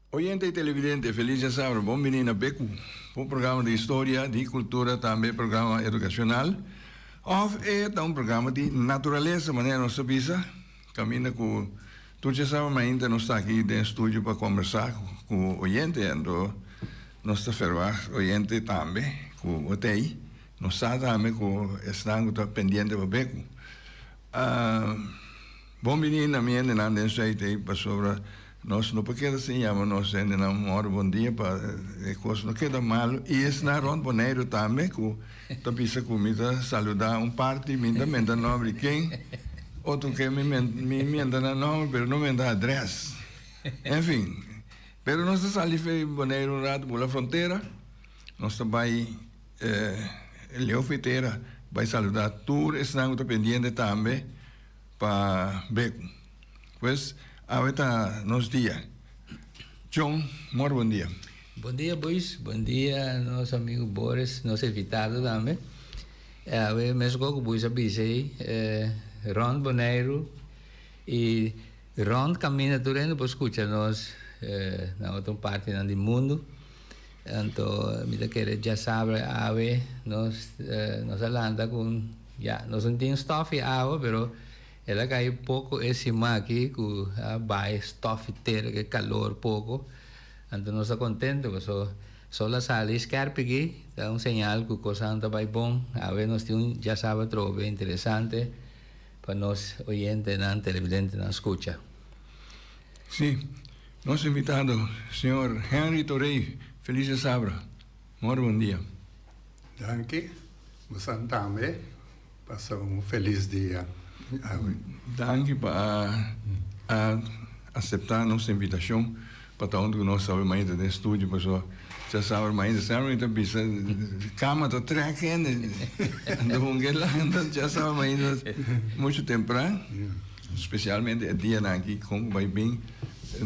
Oyente y televidente, feliz djasabra, bon bini na Beku, un programa di historia, di cultura, tambe programa educacional, of e ta un programa di naturalesa, manera nos ta bisa, caminda cu tur djasabra mainta nos ta aki den studio pa combersa cu oyente, anto nos ta ferwagt oyente tambe cu bo ta ey, nos sa tambe cu esnan cu ta pendiente pa Beku. Bon bini na mi hendenan den Zuid ei pasobra nos no por keda sin yama nos hendenan mòrdu bon dia pa e kos no keda malu i esnan rònt Boneiru tambe ku ta bisa ku mi ta saludá un parti mi ta menta nòmber di ken otro ke mi mi menta nan nòmber pero no menta adrès enfin pero nos ta sali fe Boneiru un ratu bula frontera nos ta bai Leo Fetera bai saludá tur esnan ku ta pendiente tambe pa Beku. Pues awe ta nos dia. John, mor bon dia. Bon dia Boys, bon dia nos amigo Boris, nos invitado tambe. Awe mesco ku Boys a bisa ei, rond Boneiru i rond kaminda tur hende por skucha nos na otro partinan di mundu. Anto mi ta kere djasabra awe nos nos a lanta ku un ya nos no tin stof di awa pero el a kai poko e siman aki ku a bai stof di tera ku e kalor poko anto nos ta kontento paso sol a sali skerpi aki ta un señal ku kosnan ta bai bon awe nos tin un djasabra atrobe interesante pa nos oyentenan televidentenan skucha. Sí. Nos invitado, señor Henry Torey, feliz djasabra. Mor bon dia. Danki. Bosan tambe pasa un feliz dia awe. Danki pa a acepta nos invitacion pa ta hunto cu nos awe mainta den studio pasobra djasabra mainta semper mi ta bisa cama ta trek hende anto con ke lanta djasabra mainta mucho tempran. Spesialmente e dianan aki kon ku bai bin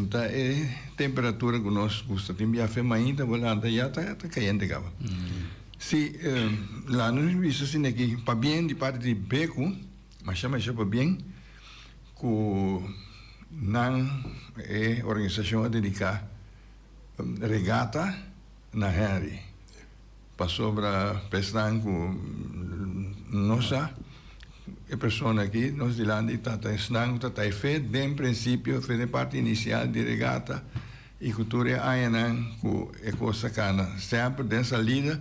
ta e temperatura ku nos gusta. Tin bia fe mainta bo lanta ya ta ta kayente kaba. Si la nos bisa asina aki pabien di parti di Beku, masha masha pabien ku nan e organisashon a dediká regata na Henry. Pasobra p'esnan ku no sa, e persona aki nos dilanti ta ta esnan ku ta ta e fe den prinsipio, fe den parti inisial di regata i ku tur e añanan ku e kos ta kana semper den salida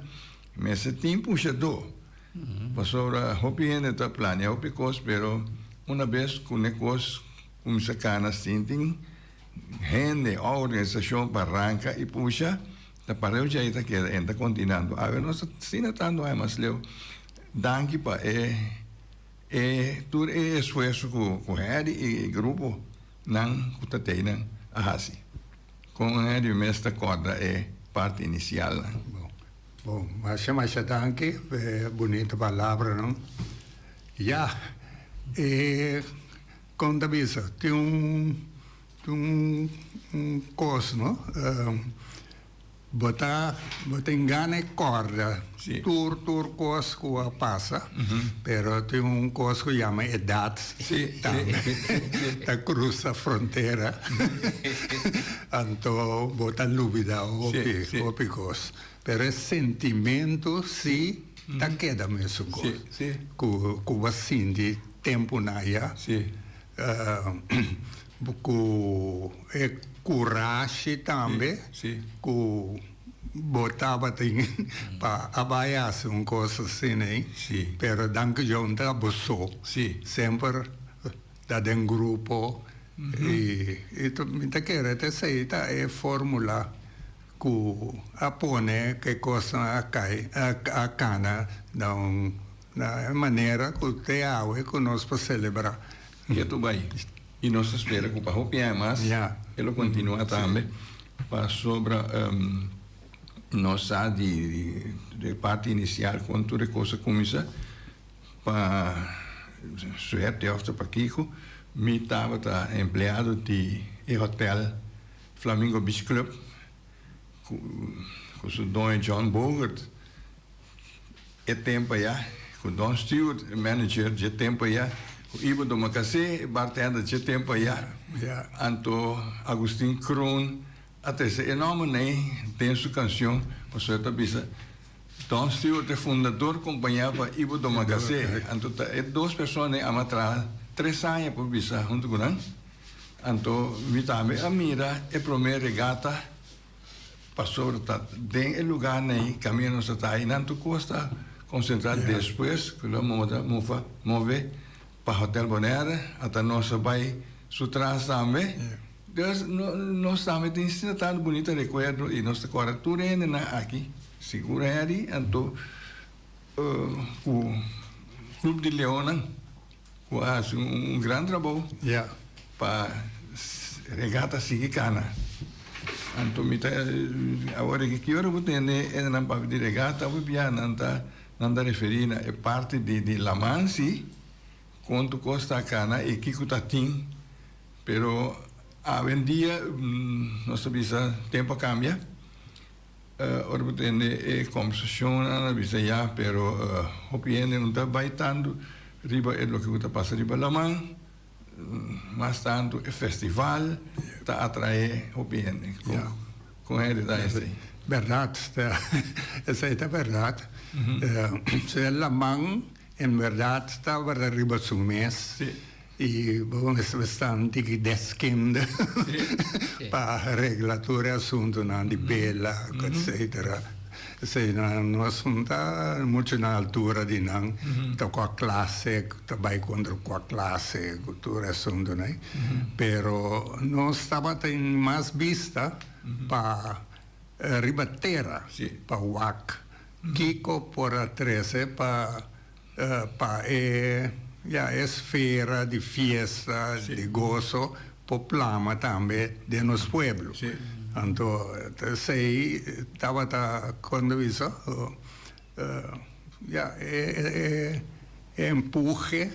mester tin pushadó. Pasobra hopi hende ta plania hopi kos pero una bes ku e kos kuminsá kana sin tin hende òf organisashon pa ranka i pusha. Ta pareu djei ta keda en ta kontinando. Awe nos ta asina tantu aña mas leu. Danki pa e e tur e esfuerso ku ku Harry i e grupo nan ku ta tei nan a hasi. Kon Harry mes ta kòrda e parti inisial nan? Bon, bon, masha masha danki pa e bunita palabranan. Ya, e kon ta bisa tin un. Tin un kos no, bo ta bo tin gana e kòrda tur tur kos ku a pasa, pero tin un kos ku yama edat tambe ta krusa frontera, anto bo ta lubida hopi hopi kos, pero e sentimentu si ta keda mesun kos ku ku bo a sinti tempunan aya. Ku e kurashi tambe ku bo tabatin pa a bai hasi un kos asina ei. Pero danki Dios no ta bo so. Semper ta den grupo i mi ta kere ta esei ta e formula ku a pone ku e kosnan a kai a kana na un Na e manera ku te awe ku nos por selebrá. Ketu bai. I nos ta spera ku pa hopi aña mas e lo kontinuá tambe pasobra nos sa di e parti inisial kon tur e kos a kuminsá. Pa suerte òf ta pakiko mi tabata empleado di e hotèl Flamingo Beach Club ku su doño John Bogert. E tempo ayá ku Don Stewart, e manager dje tempo ayá, ku Ibo Domacassé, e bartender dje tempo ayá, anto Agustin Kroon. a trese e nòmber nei den su kanshon pasobra e ta bisa Don Stewart e fundador kompañá pa Ivo Domacassé. Anto ta e dos persona ei ama traha tres aña por bisa huntu ku nan. Anto mi tambe a mira e promé regata pasobra ta den e lugá nei kaminda nos ta ta einan tur kos ta konsentrá despues ku lo moda mufa move pa Hotel Bonaire ata nos a bai su tras tambe. Dus nos tambe tin asina tantu bunita rekuerdo i nos ta kòrda tur hendenan aki, sigur Harry anto ku Club di Leonnan ku a hasi un gran trabou pa regata sigui kana. Anto mi ta awor aki ki ora bo tende hendenan papia di regata hopi bia nan ta nan ta referí na e parti di laman si kontu kos ta kana i kiko ta tin. Pero awendia nos ta bisa tempo a cambia. Ora bo tende e conversacionnan a bisa ya pero hopi hende no ta bay tanto riba e loke cu ta pasa riba laman, mas tanto e festival ta atrae hopi hende. Con hende ta esey? Berdad, esey ta berdad. E laman En berdad tabata riba su mes y bo mester stan tiki deskunde pa regla tur e asuntonan di bela etcetera. Eseinan no ta mucho na altura di nan, ta cua clase ta bay contra cua clase cu tur e asuntonan ey. Pero nos tabatin mas bista pa riba tera pa wak Kiko por a trese pa pa e ya esfera di fiesta, di goso por plama tambe den nos pueblo. Anto esei tabata kon ta bisa ya e empuje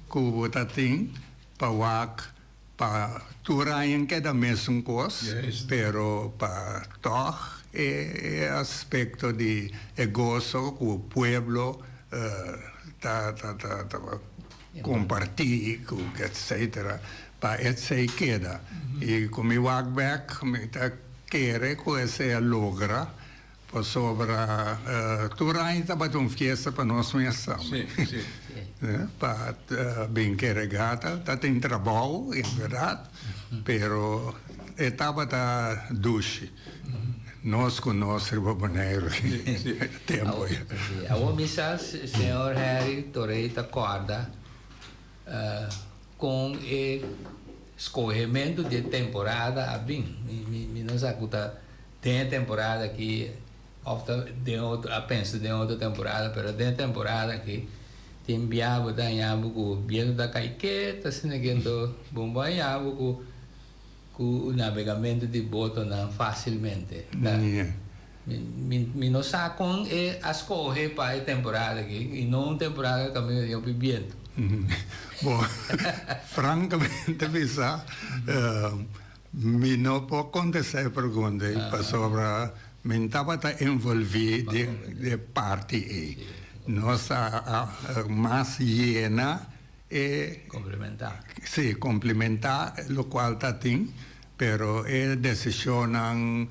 ku bo ta tin pa wak Pa tur aña keda mesun kos, pero pa tòg e aspekto di e goso ku pueblo ta kompartí ku etsetera, pa esei keda. I ku mi wak bèk mi ta kere ku esei a logra. Pasobra tur aña tabata un fiesta pa nos mes tambe. Pa bin ke regata ta tin trabou en berdad, pero e tabata dushi. Nos ku nos riba Boneiru e tempo ei. Awor mi sa señor Harry Torey ta kòrda kon e skohementu di e temporada a bin. Mi no sa ku ta Den e temporada aki of ta den otro a pensa den otro temporada pero den e temporada aki tin bia bo ta haña bo ku bientu ta kai ket asina ke anto bo bo haña bo ku ku nabegamento di botonan fasilmente ta mi mi no sa kon e a skohe pa e temporada aki i no un temporada kaminda tin hopi bientu. Bo frankamente bisa Mi no por contesta e pregunta ei pasobra mi n tabata envolvi den e parti ei. Nos a mas yena e. Complementa. Si, complementa locual ta tin, pero e decisionnan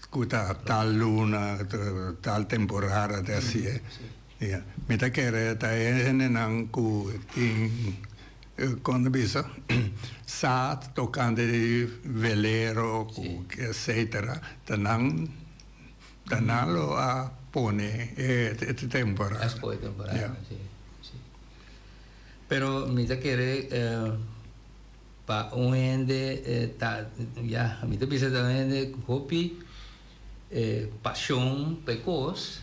cu ta tal luna, tal temporada ta hacié. Mi ta kere ta e hendenan ku tin kon ta bisa sa tokante di velero ku etsetera ta nan ta nan lo a pone e temporada. A skohe temporada si si. Pero mi ta kere pa un hende ta ya mi ta bisa ta un hende hopi. E pasion pa e kos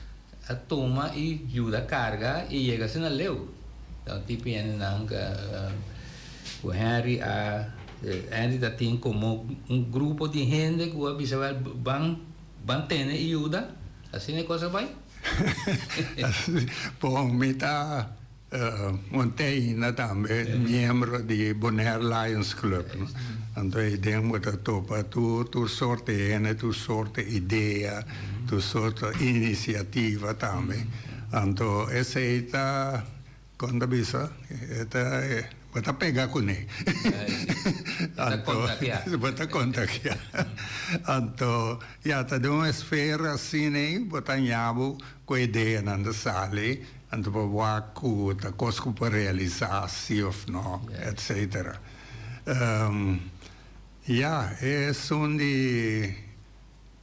a tuma i yuda karga i yega asina leu. Ta un tipo hendenan ku Henry a Henry ta tin komo un grupo di hende ku a bisa wèl ban ban tene i yuda asina e kos a bai. Bon mi ta Un te ainda tambe miembro di Bonaire Lions Club. Anto ei den bo ta topa tur tur sorte hende, tur sorte idea, tur sorte inisiativa tambe. Anto esei ta, kon ta bisa, e ta. Bo ta pega kuné. Bo ta kontagiá. Bo ta kontagiá. Anto, ya, ta den un esfera asina ei bo ta haña bo ku e ideanan ta sali, anto bo wak ku ta kos ku por realisá si òf no, etsetera. Ya, e esun di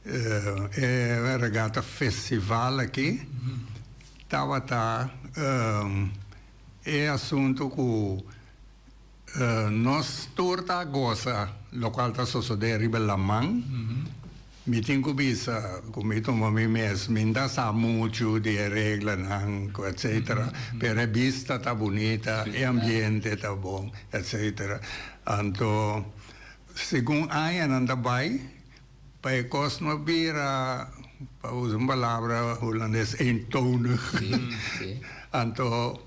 e regata festival aki tabata. E asuntu ku nos tur ta gosa lokual ta sosodé riba laman, mi tin ku bisa ku mi tuma mi mes, mi no ta sa muchu di e reglanan ku etsetera, pero e bista ta bunita, e ambiente ta bon, etsetera. Anto segun añanan ta bai, pa e kos no bira, pa usa un palabra hulandes, eentonig. Anto,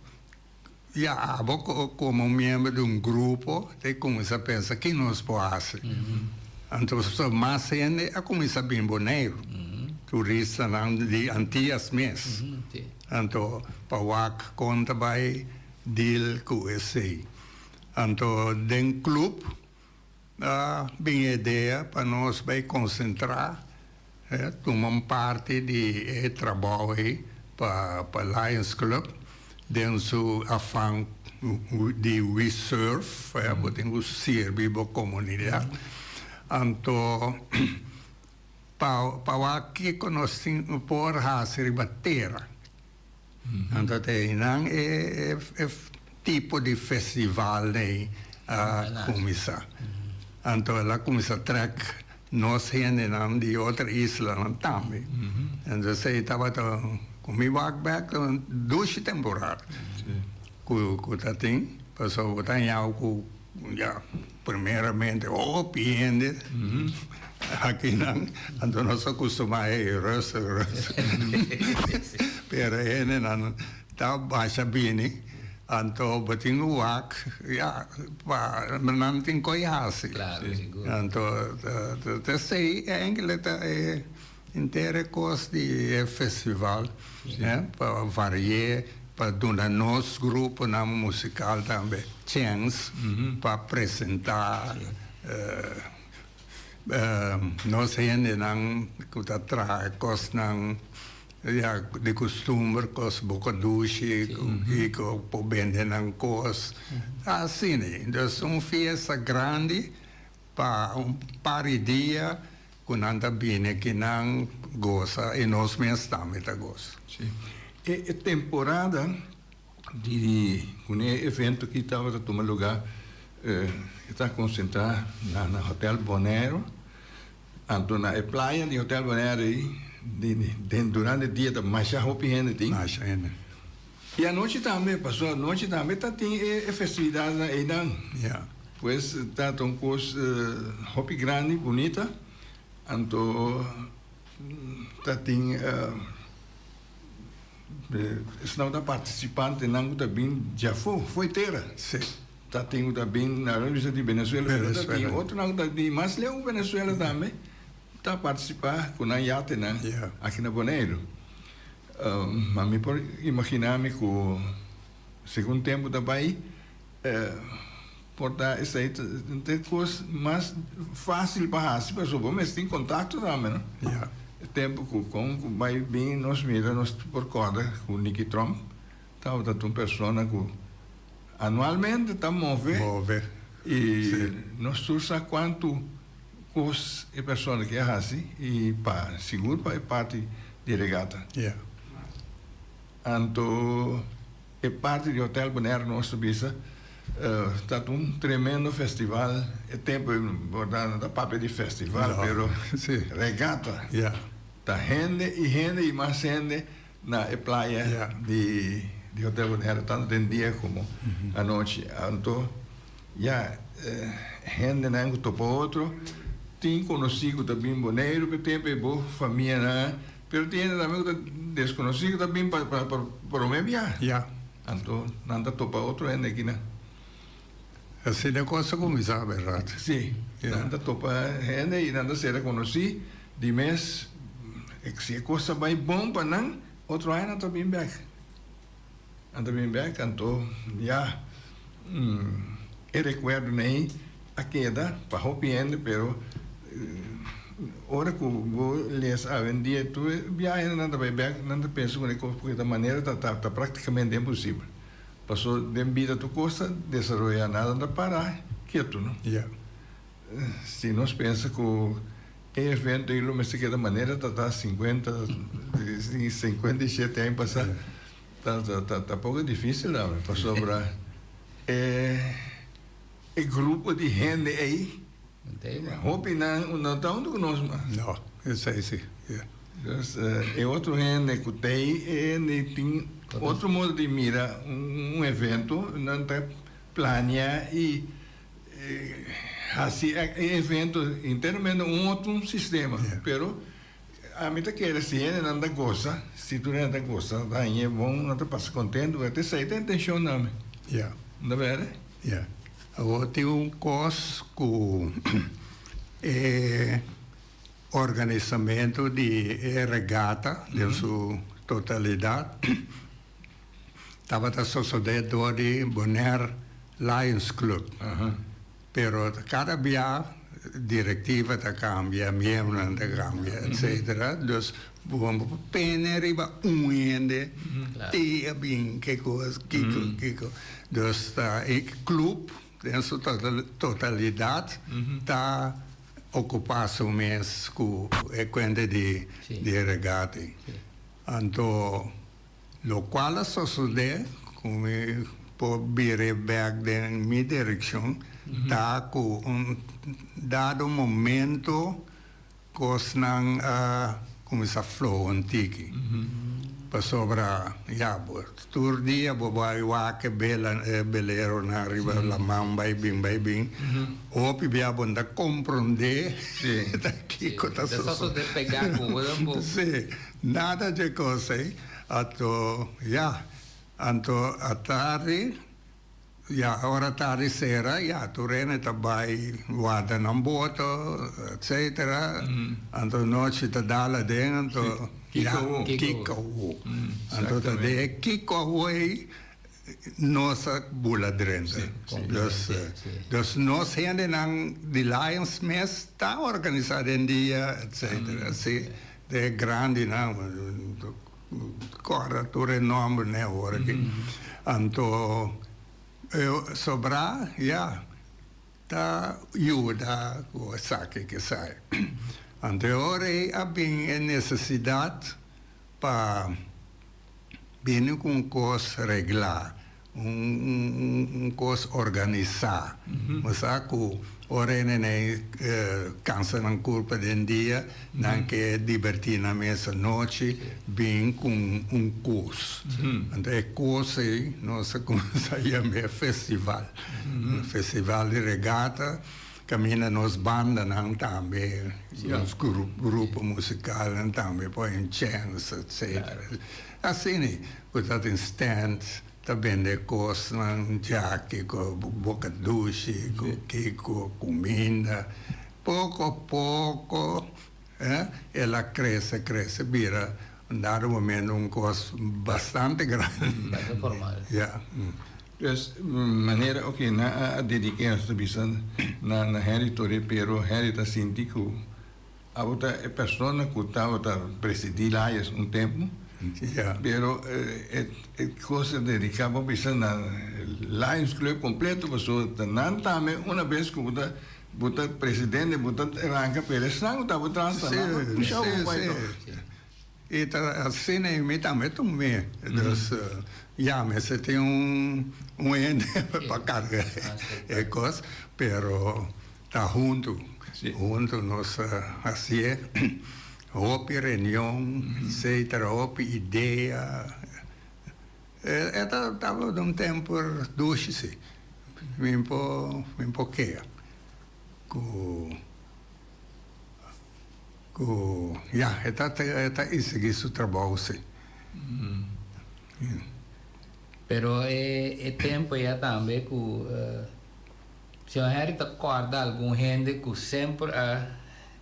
ya abo komo un miembro di un grupo ta kuminsá pensa ki nos por hasi. Anto mas hende a kuminsá bin Boneiru, turistanan di Antias mes. Anto pa wak kon ta bai deal ku esei. Anto den club A bin e idea pa nos bai konsentrá, tuma un parti di e trabou ei pa Lions Club den su afan di We Serve, bo tin ku sirbi bo komunidat. Anto pa wak kiko nos tin por hasi riba tera. Anto ta einan e tipo di festival ei a kuminsá. Anto el a kuminsá trèk nos hendenan di otro islanan tambe. Anto esei tabata ku mi wak bèk un dushi temporada ku ta tin pasobra bo ta haña ku ya primeramente hopi hende akinan anto nos a kustumá hey rustig rustig pero e hendenan ta basha bini anto bo tin ku wak ya pa nan tin koe hasi anto ta esei eindelijk ta e henter e kos di e festival pa vari'é pa duna nos gruponan musikal tambe chèns pa presentá nos hendenan ku ta traha e kosnan ya di kustumber, kos boka dushi i ku por bende nan kos asina. Dus un fiesta grandi pa un par di dia. Ku nan ta bini aki nan gosa i nos mes tambe ta gosa. Sí. E e temporada di ku e evento aki tabata tuma lugá e ta konsentrá na na Hotel Bonaire. Anto na e playa di Hotel Bonaire ei di den durante dia ta masha hopi hende tin. Masha hende. I anochi tambe, pasobra anochi tambe ta tin e festividatnan einan. Ja. Pues ta ta un kos hopi grandi, bunita. Anto ta tin esnan ku ta partisipantenan ku ta bin djafó, fo'i tera. Sí. Ta tin ku ta bin, na lo bisa di Venezuela, pero ta tin otronan ku ta bin mas leu ku Venezuela tambe ta partisipá ku nan yatenan aki na Boneiru. Ma mi por imaginá mi ku segun tempu ta bai por ta esei ta e kos mas fásil pa hasi pasobra bo mester tin kontakto tambe no. E tempu ku kon ku bai bin nos mira nos por kòrda ku Nicky Tromp tabata un persona ku anualmente ta move i nos tur sa kuantu Kos e persona ke a hasi i pa sigur pa e parti di regata. Anto e parti di Hotel Bonaire nos ta bisa ta un tremendo festival. E tempo ei bo ta no ta papia di festival pero regata. Ta hende i hende i mas hende na e playa di Hotel Bonaire tanto den dia komo anochi. Anto Ya, hendenan ku topa otro tin konosí ku ta bin Boneiru pa e tempu ei bo famianan, pero tin hende tambe ku ta deskonosí ku ta bin pa pa promé biaha. Ya. Anto nan ta topa otro hende akinan. Asina e kos a kuminsá, bèrdat? Sí. Nan ta topa hende i nan ta sera konosí di mes. Si e kos ta bai bon pa nan, otro aña nan ta bin bèk. Nan ta bin bèk anto ya. E rekuerdonan ei a keda pa hopi hende, pero ora ku bo lesa awendia tur e biahenan ta bai bek, nan ta pensa ku e kos ku ta manera ta ta praktikamente imposibel. Paso den bida tur kos ta desaroyá, nada no ta para ketu, no? Si nos pensa ku e evento ei lo mester keda manera ta ta sinkuenta, 57 aña pasá, Ta ta ta poco dificil awe pasobra e e grupo di hende ey hopi nan no ta hunto cu nos mas. No, esey si, yeah. Dus e otro hende cu ta ey e hende tin otro modo di mira un evento, nan ta planea y haci e evento enteramente un otro sistema, pero Ami ta kere si hendenan ta gosa, si tur hende ta gosa, ta hañ'e bon, nan ta pasa kontentu, ta esei ta intenshon nami. Ya. No ta berde? Ya. Awor tin un kos ku e organisamentu di e regata den su totalidat tabata sosodé dor di Bonaire Lions Club. Pero kada bia direktiva ta kambia, miembronan ta kambia, etcetera. Dus bo no por pene riba un hende ti a bin ke kos, kiko, kiko. Dus ta e club den su totalidat ta okupá su mes ku e kuenta di regata. Anto Locual a sosode cu mi por bira bek den mi direccion ta cu un dado momento cosnan a cuminsa floho un tiki. Pasobra ya bo tur dia bo bay wak e bela e beleronan riba laman bay bin bay bin hopi bia bo no ta comprende ta kico ta sosode. Nada dje kos ei. Anto ya, anto atardi, ya ora tardi sera, ya tur hende ta bai warda nan boto, etcetera. Anto nochi ta dal aden, anto ya, kiko awo? Anto ta den e kiko awo ei nos a bula drenta. Dus, dus nos hendenan di Lions mes ta organisa den dia, etcetera. Si, de grandinan, kòrda tur e nòmbernan awor aki. Anto sobrá, ya, ta yuda ku esaki ku esai. Anto e ora ei a bin e nesesidat pa Bini ku un kos reglá, un kos organisá. Bo sa ku ora e nenei kansa nan kurpa den dia, nan ke dibertí nan mes anochi, bin ku un kos. Anto e kos ei nos a kuminsá yam'é festival. Festival di regata. Caminda nos bandanan tambe, nos grupo musicalnan tambe por un chance, etcetera. Asina cu ta tin stand, ta bende cosnan, jaki cu boca dushi, cu kico, cuminda. Poco poco el a crece, crece, bira un dado momento un cos bastante grandi. Bastante formal. Ya. Pues manera oke nan a dediké nos ta bisa na na Henry Toré pero Henry ta sinti ku abo ta e persona ku tabata presidí Lions un tempu pero e e kos a dediká bo bisa na Lions Club kompleto pasobra ta nan tambe una bes ku bo ta bo ta presidente bo ta ranka pero esnan ku tabata tras ta nan a pusha bo bai tòg. E ta asina i mi tambe tum'é. Dus ya mester tin un un hende pa karga e kos, pero ta huntu, huntu nos a hasié. Hopi reunion, etcetera, hopi idea. E ta tabata un tempu dushi si. Mi por mi por kea ku. Ku ya, e ta e ta i sigui su trabou si. Pero e e tempo ya tambe ku señor Henry ta kòrda algun hende ku semper a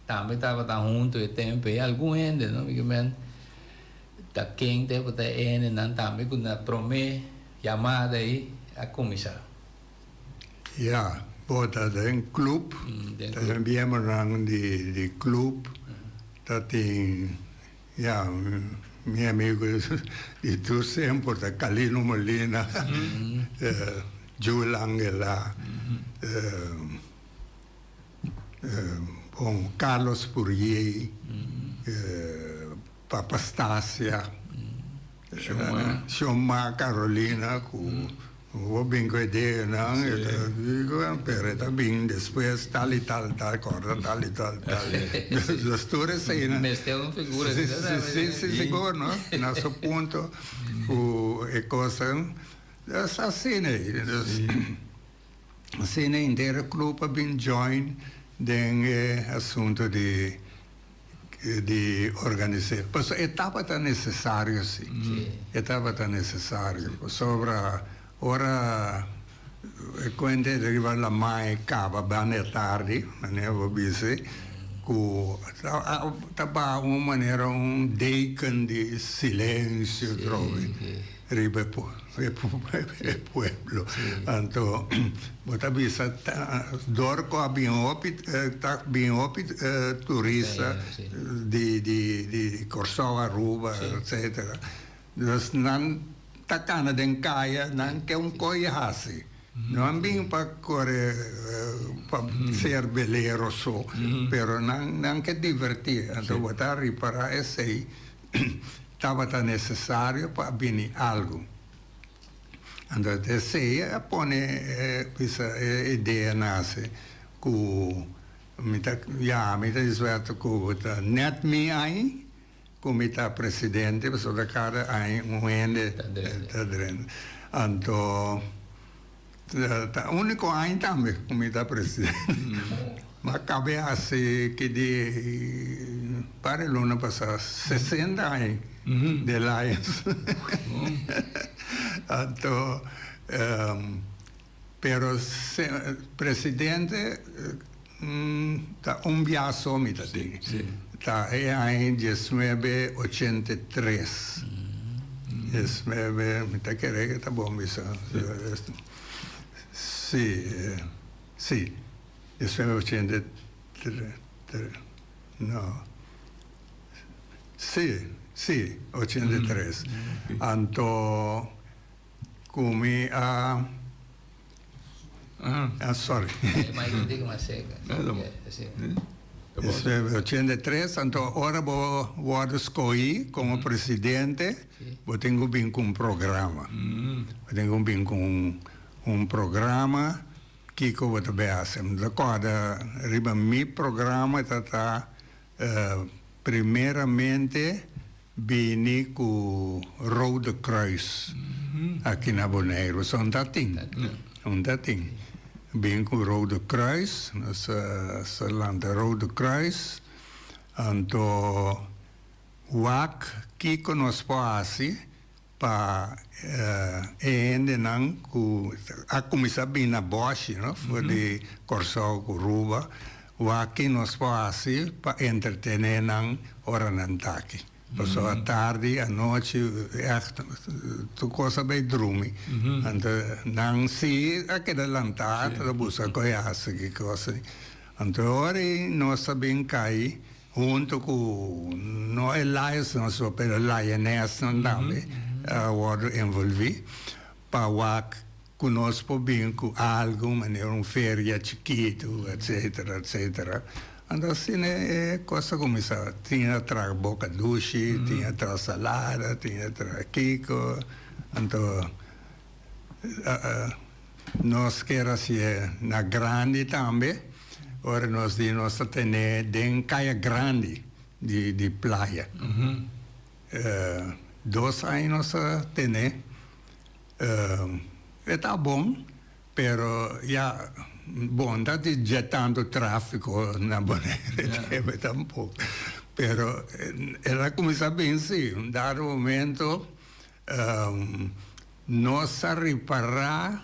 tambe tabata huntu e tempo ei algun hende no mi ke men ta ken tabata e hendenan tambe ku na promé yamada ei a kuminsá. Ya, bo ta den club, ta den miembronan di di club, ta tin, ya, mi amigo di tur semper ta Calino Molina, Jul Angela, bon, Carlos Puriey, Papa Stasia, Shoma Carolina ku bo bin ku e deanan e ta dico pero e ta bin despues tal y tal tal corda tal y tal tal dus tur eseinan Mester un figura si si si sigur no na su punto ku e cosnan dus asina ei dus asina henter e club a bin join den e asunto di di organis'é. Pasobra e tabata nesesario si. E tabata nesesario. Pasobra ora e kuenta e riba lamá e kaba banda e tardi, manera bo bisa, ku ta baha un manera un deken di silensio atrobe. Riba e pueblo. Anto bo ta bisa dor ku a bin hopi ta bin hopi turista di di Kòrsou, Aruba etsetera. Dus nan ta kana den kaya nan ke un koi hasi. No a bin pa kore pa ser belero so pero nan nan ke divertí. Anto bo ta ripará esei. Tabata necesario pa bini algo. Anto esey a pone bisa e idea nace cu mi ta ya mi ta dispuesto cu ta net mi aña cu mi ta presidente pasobra cada aña un hende ta drenta. Anto Ta unico aña tambe cu mi ta presidente. Ma cabe haci ki di par di luna pasa sesenta aña di Lions. Anto pero presidente ta un bia so mi ta tin. Ta e aña diesnuebe ochenta i tres. Diesnuebe, mi ta kere ke ta bon bisa. Si, si, diesnuebe ochenta i tres, no, si, si, ochenta i tres. Anto ku mi a. Ah, sorry. Ochenta i tres, anto ora bo wòrdu skohí komo presidente, bo tin ku bin ku un programa. Bo tin ku bin ku un programa kiko bo ta bai hasi. Mi ta kòrda riba mi programa ta ta primeramente Bini ku Rode Kruis aki na Boneiru. So un ta tin. Un ta tin. Bin ku Rode Kruis, nos a lanta Rode Kruis, anto wak kiko nos por hasi pa e hendenan ku a kuminsá bin na bòshi, no, for di Kòrsou ku Aruba, wak ki nos por hasi pa entretené nan ora nan ta aki. Pasobra atardi, anochi, ègt tur kos a bai drumi. Anto nan si a keda lantá, ta buska koe hasi ki kos. Anto e ora ei nos a bin kai Hunto cu no e lionsnan so pero lionesnan tambe a wordo envolvi pa wak cu nos por bin cu algo manera un feria chikito etcetera etcetera. Anto asina e cos a cuminsa tin a traha boca dushi tin a traha salada tin a traha kico anto Nos kier hacié na grandi tambe, ora nos di nos ta tene den caya grandi di di playa. Dos aña nos a tene, e ta bon, pero ya bon ta di dje tanto trafico na Bonaire teme tampoco, pero el a cuminsa bin si, un dado momento. Nos a ripará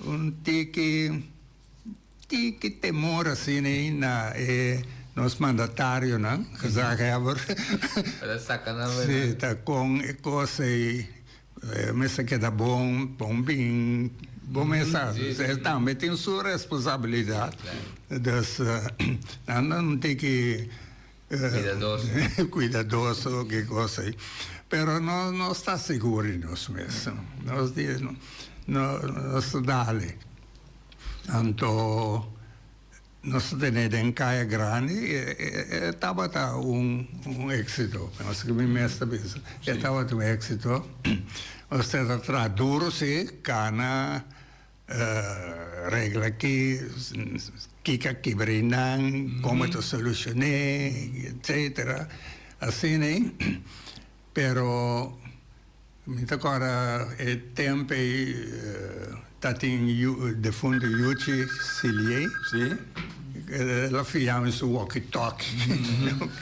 un tiki tiki temor asina ei na e nos mandatarionan, gezaghebber. Para saca nan wena. Si, ta con e cos ei mester keda bon, bon bin. Bo mes sa, e tambe tin su responsabilidat. Dus nan nan tin ki Cuidadoso. Cuidadoso ki cosa ei. Pero no nos ta sigur di nos mes. Nos di no nos ta dale. Anto nos ta tene den Kaya Grandi e tabata un un exito. Nos mi mes ta bisa e tabata un exito. Nos ta traha duro si kana. Regla ki, kiko a kibra einan, komo ta solushoné, etsetera. Asina ei. Pero mi ta kòrda e tempu ei ta tin defuntu Yuchi Silié. El a fia mi su walkie-talkie.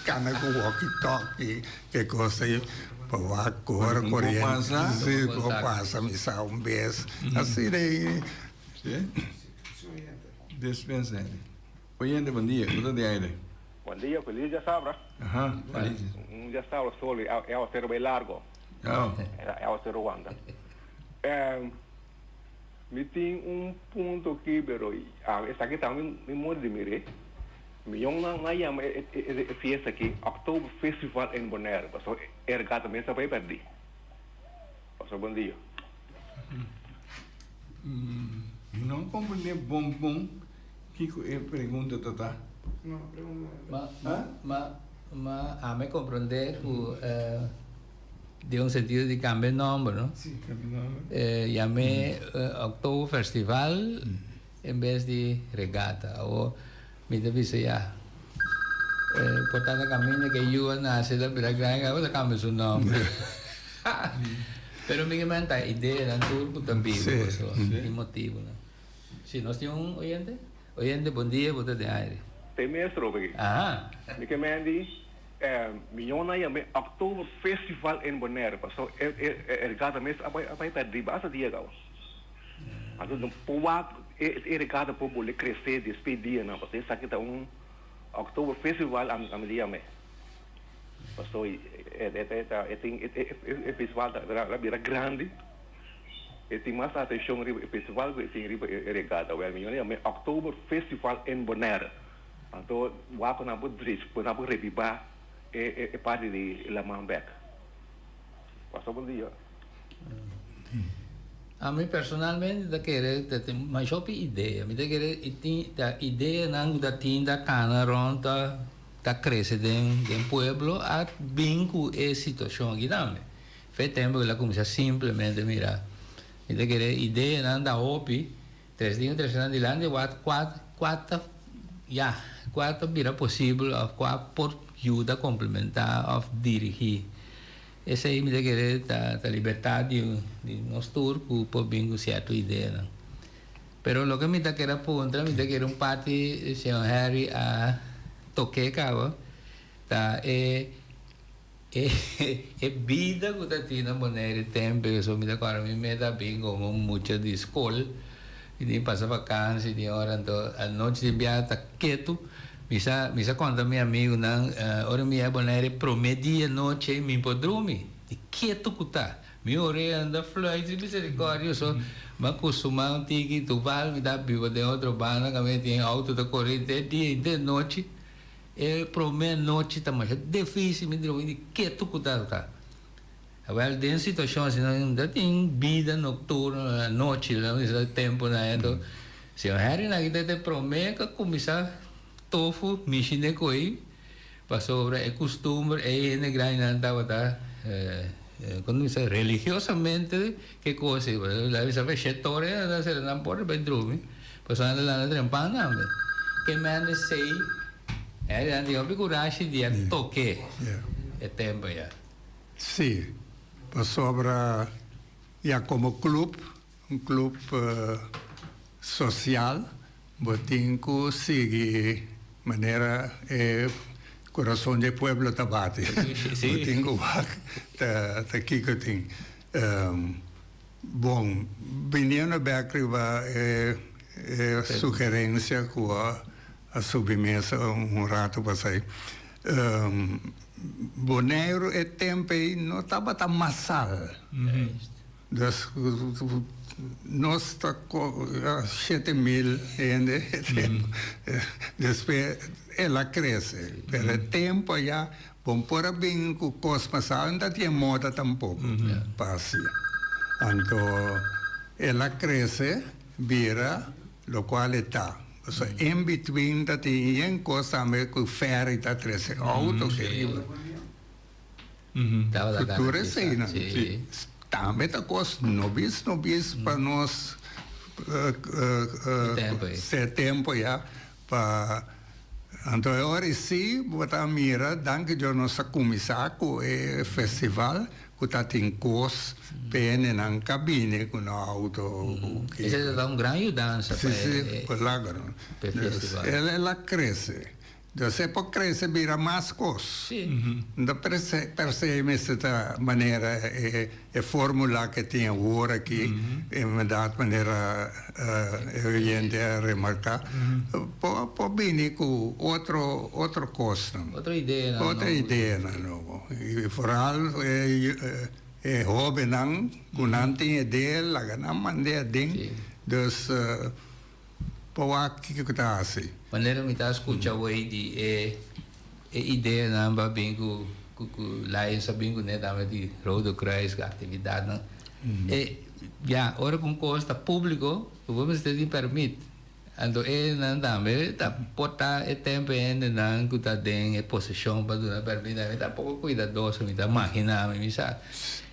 Kana ku walkie-talkie, ke kos ei. Pa wak ku ora koriente. Si, ku pasa mi sa un bes. Asina ei. Si. Despensa hende. Oyente, bon dia. Bo ta den aire. Bon dia, feliz djasabra. Aha, feliz. Un djasabra solo e awacero bay largo. Oh. E awacero wanta. Mi tin un punto aki pero esaki ta mi modo di mir'é. Mi yon nan a yama e fiesta aki October Festival in Bonaire pasobra e regata mes a bai pèrdí. Pasobra bon dia. Mi no komprendé bon bon kiko e pregunta ta ta. Ma ma ma ami komprendé ku Den un sentido di cambia nomber, no? Sí, cambia nomber. Yam'é October Festival en bes di Regata. Awor mi ta bisa ya, por ta na caminda cu e yu a nace ta bira grandi caba ta cambia su nomber. Pero mi ke menta ideanan tur cu ta biba pasobra tin motibonan. Sí, nos tin un oyente? Oyente, bon dia, bo ta den aire. Te mes Robert. Aha. Mi ke mendi Mi yon a yam'é October Festival in Bonaire paso e e regata mes a bai a bai pèrdí basta dia kaba. Anto no por wak e e regata por bolbe kresé despues dianan paso esaki ta un October Festival ami ami ta yam'é. Paso e e ta e tin e e festival ta a bira grandi e tin mas atenshon riba e festival ku e tin riba e regata. Wèl mi yon a yam'é October Festival in Bonaire. Anto wak ku nan por drich, ku nan por rebibá e e parti di laman bèk. Pasa bon dia. Ami personalmente ta kere ta tin masha hopi idea. Mi ta kere i tin ta ideanan ku ta tin ta kana rònt ta ta krese den den pueblo a bin ku e situashon aki tambe. Fe tempu ku el a kuminsá simplemente mira mi ta kere ideanan ta hopi. Tres dia tres nan dilanti wak kua kua ta ya kua ta bira posibel of kua por yuda komplementá of dirigí. Esei mi ta kere ta ta libertad di di nos tur ku por bin ku sierto ideanan. Pero loke mi ta kere a puntra mi ta kere un parti señor Harry a tok'é kaba ta e E bida ku ta tin na Bonaire tempu eso mi ta kòrda mi meta a bin komo mucha di skol i tin pasa vakansi tin ora anto anochi tin biaha ta ketu mi sa mi sa konta mi amigunan ora mi yega Bonaire prome dia nochi mi por drumi di ketu ku ta mi orea anda fluit sin misericordia so mi a kustumá un tiki tuval mi ta biba den otro banda kaminda tin outo ta kore henter dia henter nochi. E prome nochi ta masha dificil mi drumi di ketu cu ta ta. Awel den situacion asina no ta tin bida nocturno anochi la misa tempo na eto. Señor Henry na kita ta e prome cu a cuminsa tofu mishi den coy pasobra e custumber ey hende grandinan tabata como bisa religiosamente ke cos ey la misa fe shetore nan ta cera nan porta pa e drumi. Pasobra nan ta lanta trempan tambe. Ke mende sei, e nan tin hopi kurashi di a toke e tempo ya. Sí, pasobra ya komo club, un club sosial, bo tin ku sigui manera e kurason di e pueblo ta bati. Bo tin ku wak ta kiko tin. Bon, biniendo bek riba e sugerencia cu a subi mesa un rato pasai, Boneiru e tempo ei no tabata masal. Dus Nos ta 7000 hende despues el a crece pero e tempo aya bon por a bin cu cos pasado no ta tin moda tampoco pa haci anto el a crece bira locual e ta pasobra in between ta tin yen cos tambe cu ferry ta trece auto ke riba. Tur eseinan tambe ta kos nobis nobis pa nos se tempo ya pa anto e ora i si bo ta mira danki Dios nos a kuminsá ku e festival ku ta tin kos p'e hendenan ka bini ku nan auto ku Esei ta un gran yudansa pa e festival. El a krese. Entonces e por crece bira mas cos. No per se per se mester ta manera e e formula ke tin awor aki, inderdaad manera e oyente a remarca, por por bini cu otro otro cosnan. Otro ideanan nobo. Otro ideanan nobo. Y vooral e e hobennan cu nan tin idea laga nan manda aden. Dus. Pa wak kiko ku ta hasi. Manera mi ta skucha awey di e e ideanan ba bin ku ku ku Lions a bin kuné tambe di Rode Kruis ku aktividatnan. E ya ora ku un kos ta públiko bo mester di pèrmit. Anto e nan tambe ta por ta e tempu e hendenan ku ta den e posishon pa duna pèrmit tambe ta poko kuidadoso mi ta maginá mi mi sa.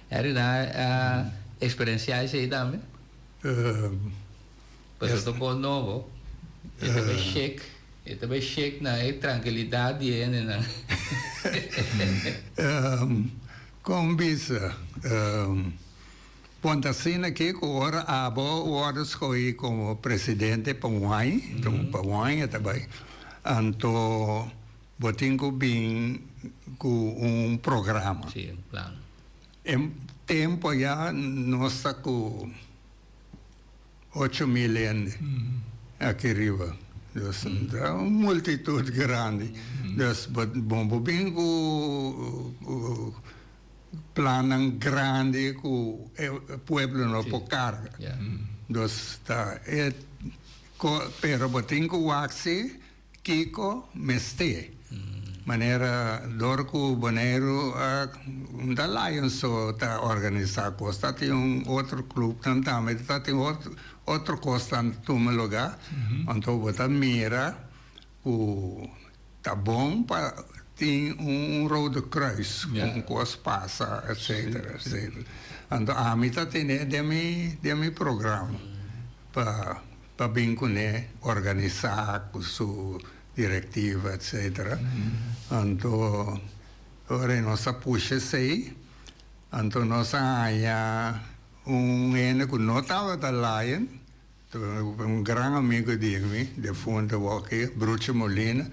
Eri nan a eksperensiá esei tambe? Pues ta un kos nobo. E ta bai shek, e ta bai shek na e trankilidat di e hendenan. Kon bisa, Pon ta asina aki ku ora abo wòrdu skohí komo presidente pa un aña, pa un aña ta bai, anto bo tin ku bin ku un programa. Sí, un plan. E tempu aya nos ta ku. 8000 hende aki riba. Dus ta un multitud grandi. Dus bo bo bin ku plannan grandi ku e pueblo no por karga. Dus ta e pero bo tin ku wak si Kiko mester? Manera dor ku Boneiru a ta Lions so ta organisá kos, ta tin un otro klupnan tambe, ta tin otro kosnan ta tuma lugá. Anto bo ta mira ku ta bon pa tin un Rode Kruis ku un kos pasa etsetera etsetera. Anto ami ta tene den mi den mi programa pa. Pa bin kuné organisá ku su direktiva etsetera. Anto ora nos a pusha esei, anto nos a haña un hende ku no tabata Lion, un gran amigu di mi, defuntu awoki, Brucho Molina,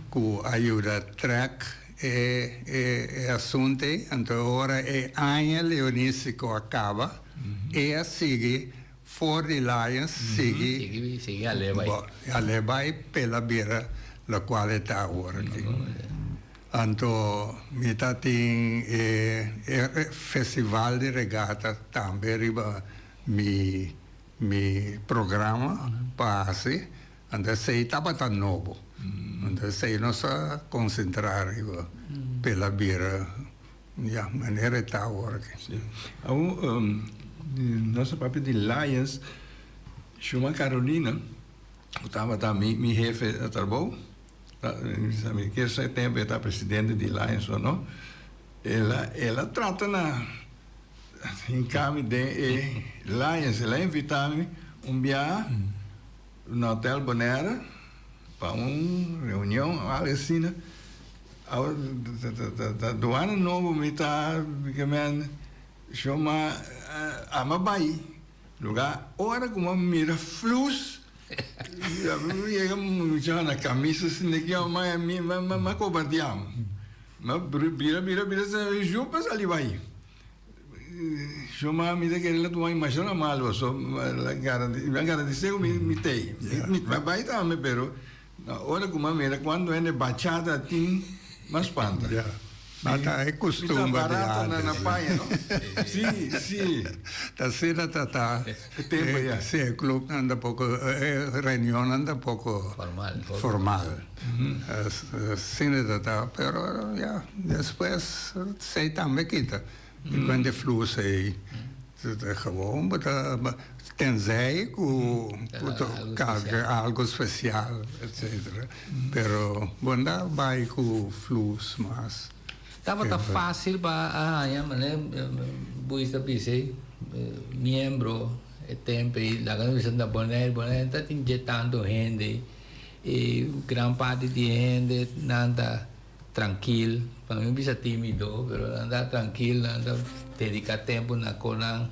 ku a yuda trèk e e asuntu ei. Anto ora e aña leonístiko a kaba, e a sigui For di Lions sigui Sigui ale bai. Ale bai pela bira locual e ta awor aki. Anto mi ta tin e e festival di regata tambe riba mi mi programa pa haci. Anto esey tabata nobo. Anto esey nos a concentra riba pela bira. Ya, manera e ta awor aki. Sí. Awor, nos a papia di Lions, Shuma Carolina, ku tabata mi mi hefe na trabou, mi kier sa e tempu e ta presidente di Lions o no, el a el a trata na hinka mi den e Lions, el a invita mi un biaha na Hotel Bonaire pa un reunion o algo asina. Awor ta duana nobo mi ta ke men sho ma ama bai luga ora ku mi mira flus mi yega mucha na kamisa asina ki ma mi ma kobardiam ma bira bira bira shupa sali bai sho ma mi ta kere la tuma masha na malu paso mi a garantise ku mi tei mi bai tambe pero Na ora ku mi a mira kuantu hende bachata tin, mi a spanta. Ma ta e costumber di antes. Na paña, no? Si, si. Ta asina ta ta. E tempo ya. Si, e clubnan ta poco, e reunionnan ta poco formal. Formal. Asina ta ta, pero ya, despues esey tambe kita. E cuenta e flus ey. Ta gewoon bo ta tenzij cu ta algo special etcetera pero bo no ta bay cu flus mas. Tabata facil pa a haña manera Buis ta bisa ey miembro e tempo ey laga nos bisa na Bonaire, Bonaire ta tin dje tanto hende y gran parti di e hende nan ta Trankil, pa mi bisa timido, pero nan ta trankil, nan ta dedica tempo na conan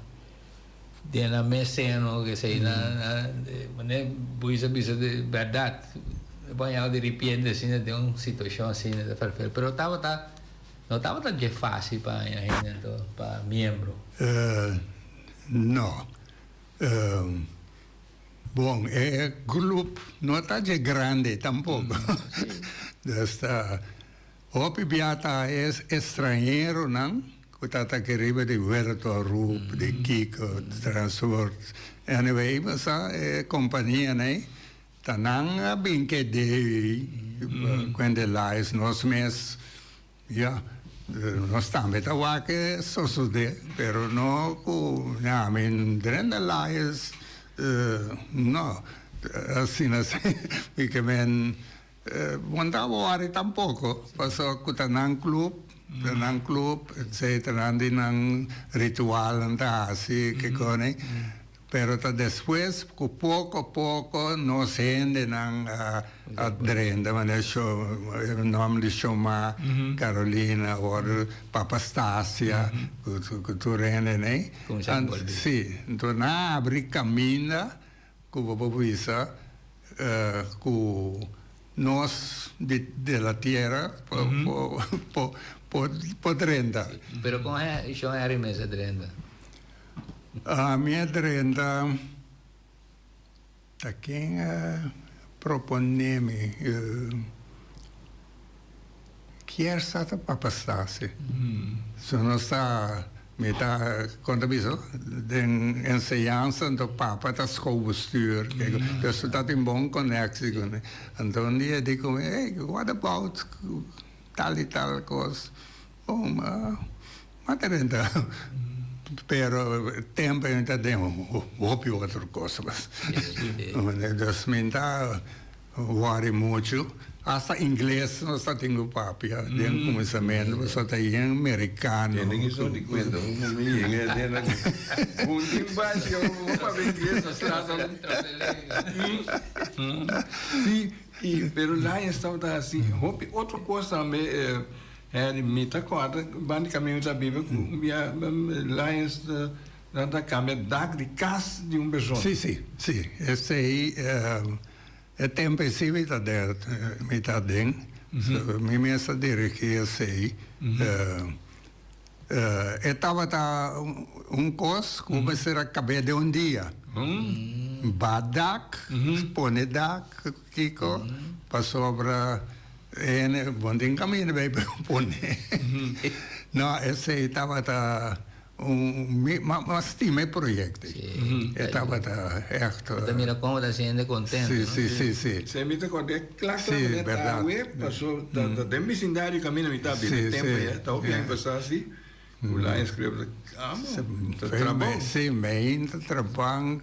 den nan mes seno, esey nan, manera Buis a bisa di berdad, e por haña di ripiente asina den un situacion asina ta ferfel, pero tabata, no tabata dje facil pa haña hende anto pa miembro. No. Bon, e grup no ta dje grandi tampoco. Dus ta hopi bia ta e estranheronan cu ta ta aki riba di Huerto Arup, di Kiko, Transport. Anyway, bo sa e companianan ei ta nan a bin kede ei cuende lais nos mes. Ya, nos tambe ta wak e sosodé, pero no ku ya mi drenta Lions, no, asina si, mi ke men bo no ta wòri tampoko, pasobra ku ta nan club, ta nan club, etcetera, nan di nan ritualnan ta hasi, kiko ni. Pero ta despues cu poco poco nos hendenan a drenta, manera e nomber di Shoma, Carolina, awor Papa Stasia, cu tur hendenan ey. Si, enton nan a abri caminda cu bo por bisa cu nos di de la tierra por drenta. Pero con Shon Harry mes a drenta? Ami a drenta ta ken a propone mi kier sa ta papa Stasi. So nos ta mi ta kon ta bisa den enseñansa anto papa ta schoolbestuur dus ta tin bon connectie cune. Anto un dia di cu mi hey what about tal y tal cos. Bon Ma ta drenta, pero tempo mi ta den hopi otro cosa mas. Dus mi ta worry mucho, hasta ingles nos ta tin cu papia den cuminsamentu pasobra ta yen mericano. Tende ki son di cuenta un mi yega den na un tin bashi un papia ingles nos trata. Si, pero Lions tabata haci hopi otro cos tambe. Harry, mi ta kòrda banda di kaminda mi ta biba ku un bia Lions nan ta kambia dak di kas di un persona. Si, si, si. Esei e tempu esei mi ta den, mi ta den. Mi mes a dirigí esei. E tabata un kos ku mester a kab'é den un dia. Ba dak, pone dak, kiko, pasobra e bon tin kaminda bay pone. No, esei tabata un, mi a stima e proyekto ei. E tabata ègt. Bo ta mira kon bo ta hasiendo kontento, no? Si, si, si. Si, mi ta kòrda e kla kla manera ta awe paso ta den bisindario kaminda mi ta biba e tempu ei ta hopi aña pasá si ku Lions Club ta amo ta trabou. Si, mein ta trabou.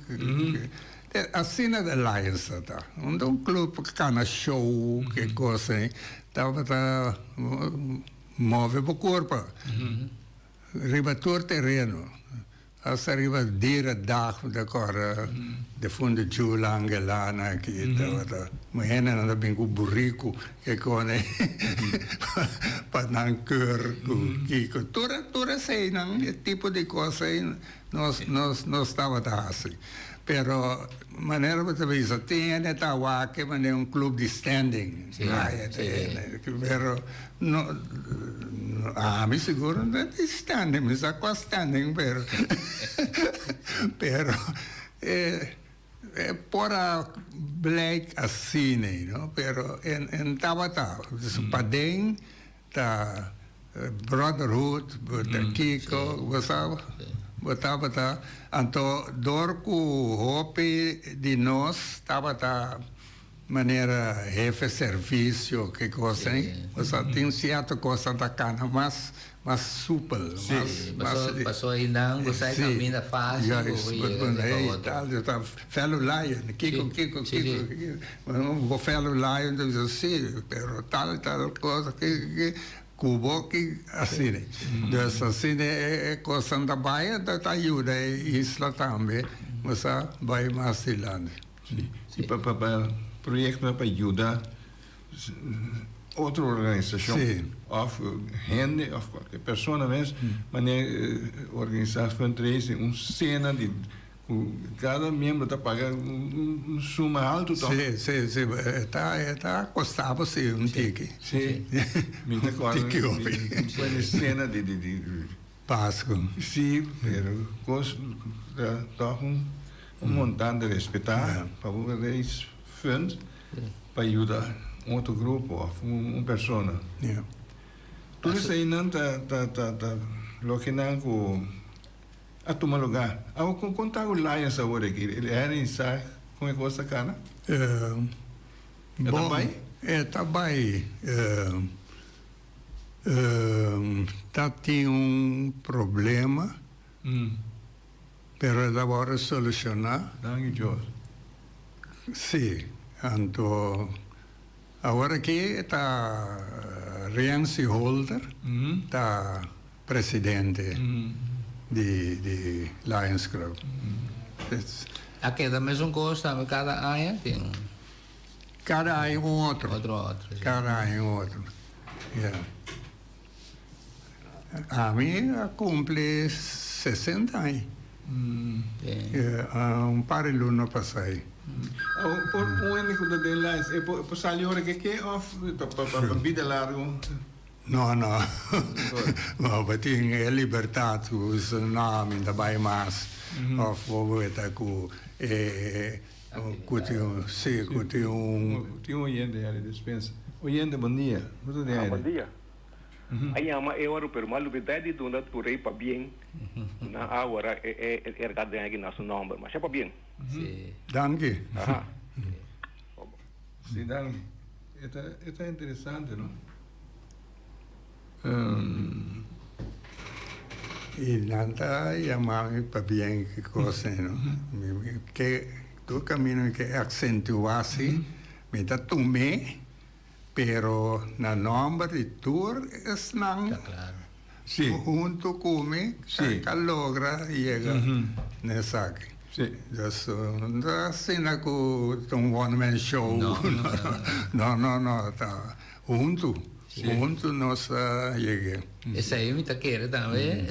Asina de Lions ta ta. Un ta un club kana show ke kos ei tabata move bo kurpa. Riba tur tereno, hasta riba dierendag mi ta kòrda defuntu Jula Angelana aki tabata muhénan ta bin ku buriku ke kone pa nan keur ku kiko tur tur eseinan e tipo di kos ei nos nos nos tabata hasi pero manera bo ta bisa tin hende ta wak manera un club di standing pero No, ami sigur no ta di standing, mi sa kua standing pero pero e e por a blijk asina no, pero en en tabata, dus paden ta. Brotherhood, bo ta kiko, bo sa, bo tabata, anto dor ku hopi di nos tabata manera hefe servisio, ki kos ei, bo sa tin sierto kosnan ta kana mas mas supel, mas mas. Paso einan bo sa e kaminda fásil ku bo yega di pa otro. Tal, yo ta fellow lion, kiko kiko kiko kiko, bo fellow lion ta bisa si, pero tal tal cosa kiko kiko. Ku bo ki asina. Dus asina e kosnan ta bai anto ta yuda e isla tambe bo sa bai mas dilanti. Si pa pa proyektonan pa yuda otro organisashon òf hende òf kualke persona mes manera organisá fundraising un sena di Ku kada miembro ta paga un suma haltu tòg? Sí, sí, sí. E ta, e ta kosta bo sí un tiki. Sí. Mi ta kòrda Tiki hopi. Mi pone sena di, di, di. Pasku. Sí, pero kos ta tòg un, un montante respetá pa bo raise fund pa yuda un otro grupo òf un persona. Ja. Tur eseinan ta, ta, ta, ta loke nan ku. A tuma lugá. Awo kon kon ta ku Lions awor aki? Henry sa kon e kos ta kana? E ta bai? E ta bai. Ta tin un problema, pero e ta wòrdu solushoná. Danki Dios. Sí, anto awor aki ta Riancy Holder ta. Presidente di di Lions Club. A keda mesun kos tambe kada aña tin un. Kada aña un otro. Otro otro si. Kada aña un otro ya. Ami a kumpli 60 aña. Un par di luna pasá. Por un hende ku ta den Lions e por sali ora ke ke òf pa bida largu? No, no. Bo bo tin e libertad cu bisa no, mi ta bay mas. Of bo weta cu e cu tin un, si, cu tin un. Tin un oyente ya di despensa. Oyente, bon dia. Bo ta den Ah, aire. bon dia. A yama e ora pero m'a lubida di duna tur rey pabien cu nan a ora e e erga den aki na su nomber. Masha pabien. Si. Danki. Aha. Si, danki. E ta e ta interesante, no? I nan ta yama mi pabien ki kos ei, no? Mi ke tur kaminda mi ke aksentuá si, mi ta tum'é, pero na nòmber di tur esnan huntu ku mi ka logra yega na esaki. Dus no ta asina ku ta un one man show, no, no, no, ta huntu. Huntu nos a yeg'é. Esei mi ta kere tambe.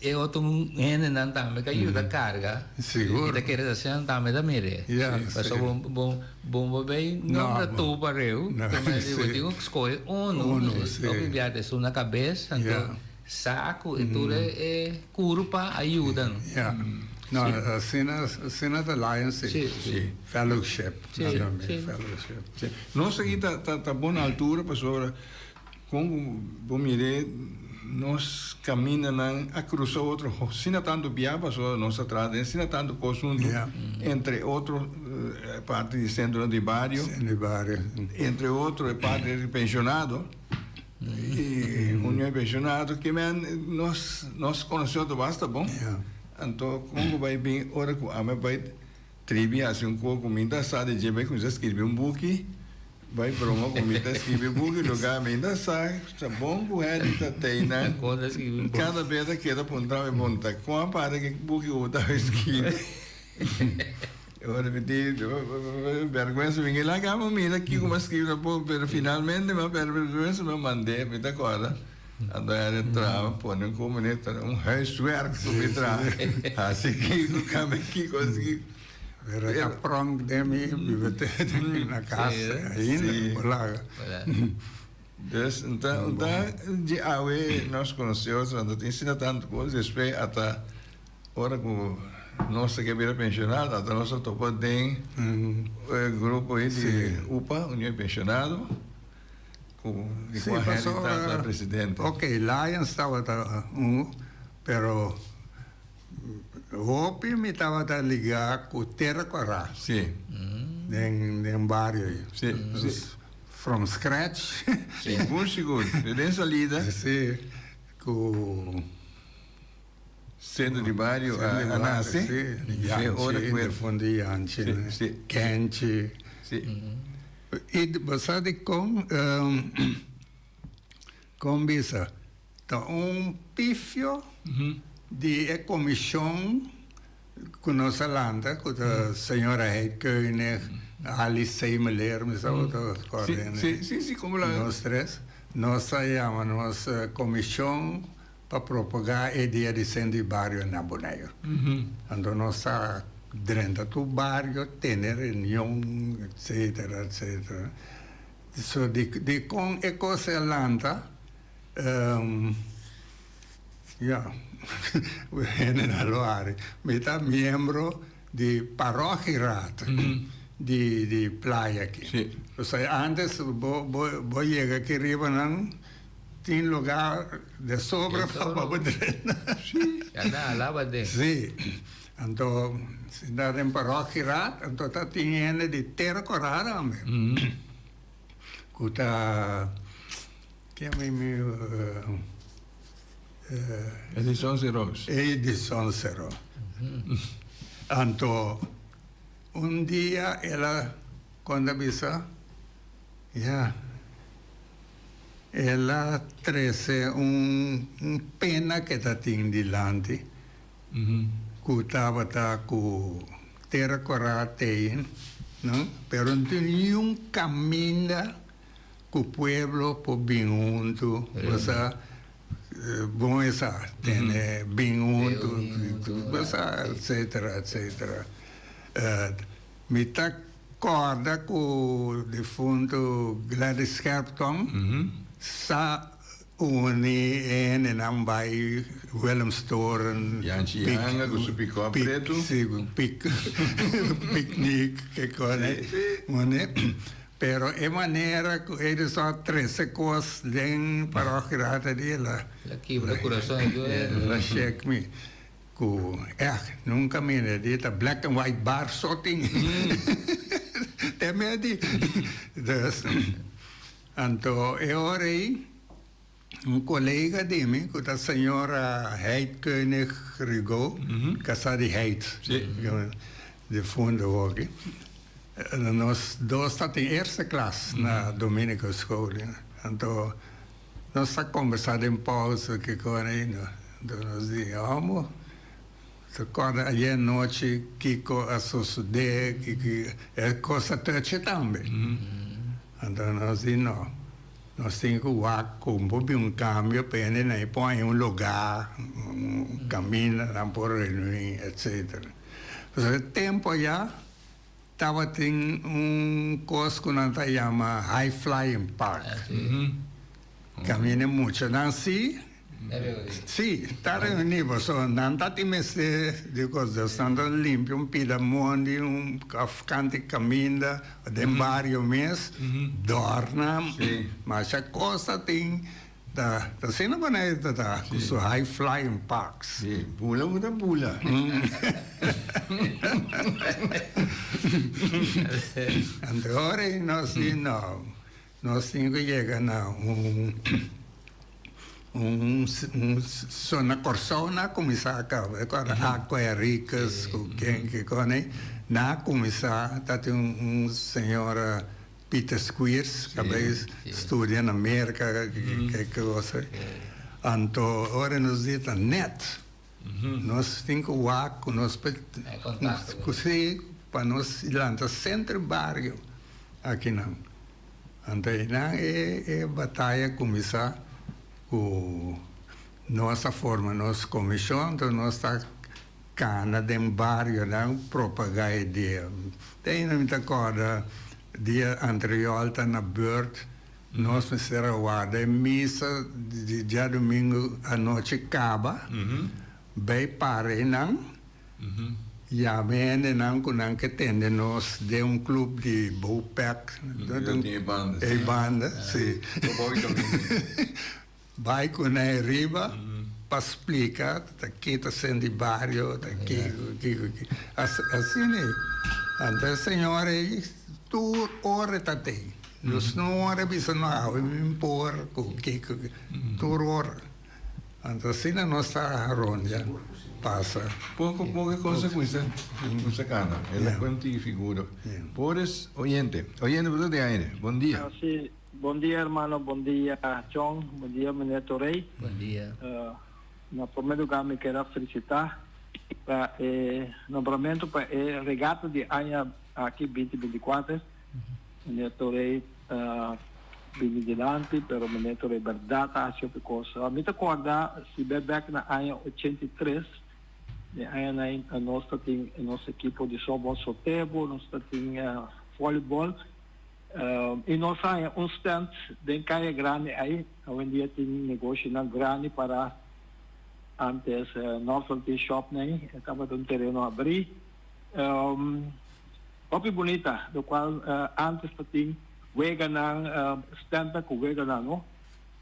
E otro hendenan tambe ka yuda karga. Sigur. Mi ta kere ta asina tambe ta mir'é. Pasobra bo bo bo bo bay nombra tur pareu. Bo tin ku skohe unu. Unu, si. Hopi bia ta esun na kabes. Anto sa ku e tur e kurpa a yuda no. Ya. No, asina asina ta Lions si. Si, si. Fellowship. Si, si. Fellowship. Si. Nos aki ta ta ta bon altura pasobra kon ku bo mir'é nos kamindanan a krusa otro asina tantu bia pasobra nos a traha den asina tantu kos huntu entre otro e parti di sentronan di bario Sentro di bario. entre otro e parti di penshonado. I un ñoi pensionado ke men nos nos konosé otro basta bon. Anto kon ku bai bin ora ku ami bai tribi hasi un kos ku mi ta sa di dje bai kuminsá skirbi un buki bai broma ku mi ta skirbi buki loke mi ta sa ta bon ku hende ta teinan kada bes ta keda puntra mi bon ta kon a para ke buki ku bo ta skirbi. Ora mi di bergwensa mi ngila kaba mira kiko mi a skribi tampoco pero finalmente mi a perde bergwensa mi a mand'é mi ta korda anto a traha pone un komo un huiswerk ku mi traha hasi kiko kambia kiko hasi kiko. Pero ta pronk den mi biblioteka na kas ainda por laga. Dus nta nta di awe nos konosé otro anto tin asina tantu kos despues ata Ora ku nos ta ke bira penshonado, ata nos a topa den e grupo ei di upa, Union di Penshonado. Ku di kua Henry ta presidente. Ok, Lions tabata un, pero hopi mi tabata ligá ku Tera Kòrá. Sí. Den den bario ei. Sí, sí. From scratch. Sigur, sigur. Den salida. Sí, ku. Centro di bario a nace. Sí, Yanchi, de fondi Yanchi, sí. Kenchi. Sí. I bo sa dikon kon bisa ta un pifio di e komishon ku nos a lanta ku ta señora Heidkönig, Alice Seimeleer, mi sa bo ta kòrda Sí, sí, sí, komo la. Nos tres nos a yama nos komishon pa propagá e dia di Sentro di Bario na Boneiru. Anto nos ta drenta tur bario, tene reunion, etcetera, etcetera. So di di kon e kos a lanta, ya, hende nan lo hari. Mi ta miembro di Parochieraad di di Playa aki. Osea antes bo bo bo yega aki riba nan. Tin lugar de sobra pa bo drenta. Ya nan a laba den. Sí. Anto si ta den parochieraad, anto ta tin hende di Tera Kora tambe. Ku ta ken mi mi Edison Seros. Edison Seros. Anto un dia el a konta bisa, ya. El a trece un pena ke ta tin dilanti ku tabata ku tera kora tein, no? Pero no tin niun kaminda ku pueblo por bin huntu, bo sa, bon esa, tene bin huntu, bo sa, etcetera, etcetera. Mi ta Corda cu difunto Gladys Scherptong sa uni e hendenan bay Willemstoren. Yanchi Yanga cu su pick-up preto. Si, cu picnic ke cone. Pero e manera cu ellos a trece cos den parochie di el a. El a kibra curason y tur. El a shake mi. Ku ègt nunka mira di ta black and white bar so tin te medi. Dus anto e ora ei un kolega di mi ku ta señora Heidkönig Rigaud, kasá di Heid, difunto hopi, nos dos ta tin eerste klas na Dominicuschool. Anto Nos ta kombersá den pausa kiko ainda. Anto nos di, Amo, ta kòrda ayer nochi kiko a sosodé, kiko e kos a touch'e tambe. Anto nos di, No, nos tin ku wak kon por bin un kambio pa hende nan e por haña un lugá, un kaminda nan por reuní, etcetera. Pasobra e tempu ayá Tabatin un kos ku nan ta yama High Flying Park. Kaminda muchanan si, si, ta reuní pasobra nan ta tin mester di kos. Dus nan ta limpia un pida mondi, un kant di kaminda, den bario mes, dòrna, masha kos ta tin. Ta asina Bonaire ta ta cu su high flying parks. Si, bula bo ta bula. Anto ora ei nos di no, nos tin cu yega na un un so na Corsou nan a cuminsa caba, e cora Aqua Henriquez cu ken kiko nan a cuminsa ta tin un señora. Peter Squeers ta bay studia na Merca ke cosa. Anto ora nos di ta net nos tin cu wak cu nos cu si pa nos lanta centro bario akinan. Anto einan e bataya cuminsa cu nos a forma nos comision anto nos ta Cana den barionan propaga e dia. Te ainda mi ta corda dia anterior ta na beurt nos mester a warda e misa di diadomingo anochi caba bay para einan. Yama e hendenan ku nan ke tende nos den un club di Bopec. Yo tin e banda, si. E banda, si. Bai ku nan e riba pa splika ta ki ta sent di bario, ta kiko, kiko, kiko. Asina ei. Anto e señor ei tur ora e ta tei. Nos no ora bisa no awe mi por ku kiko, tur ora. Anto asina nos ta rondia pasa. Poko poko e cosa cuminsa cuminsa cana. El a cuenta y figura. Boris oyente. Oyente bo ta den aire. Bon dia. Si, bon dia hermano, bon dia John, bon dia meneer Torey. Bon dia. Na prome lugar mi kier a felicita pa e nombramento pa e regata di aña aki binti binti kuater. Meneer Torey ta bini dilanti pero meneer Torey berdad ta haci hopi cos. Mi ta corda si bay bek na aña 83 den aña nan nos ta tin nos ekipo di softball Sotebo, nos ta tin volleyball y nos a haña un stand den Caya Grande ay. Awendia tin negoshinan grandi para antes Novelty Shop nan tabata un tereno abri. Hopi bunita, locual antes ta tin weganan, standnan cu weganan no.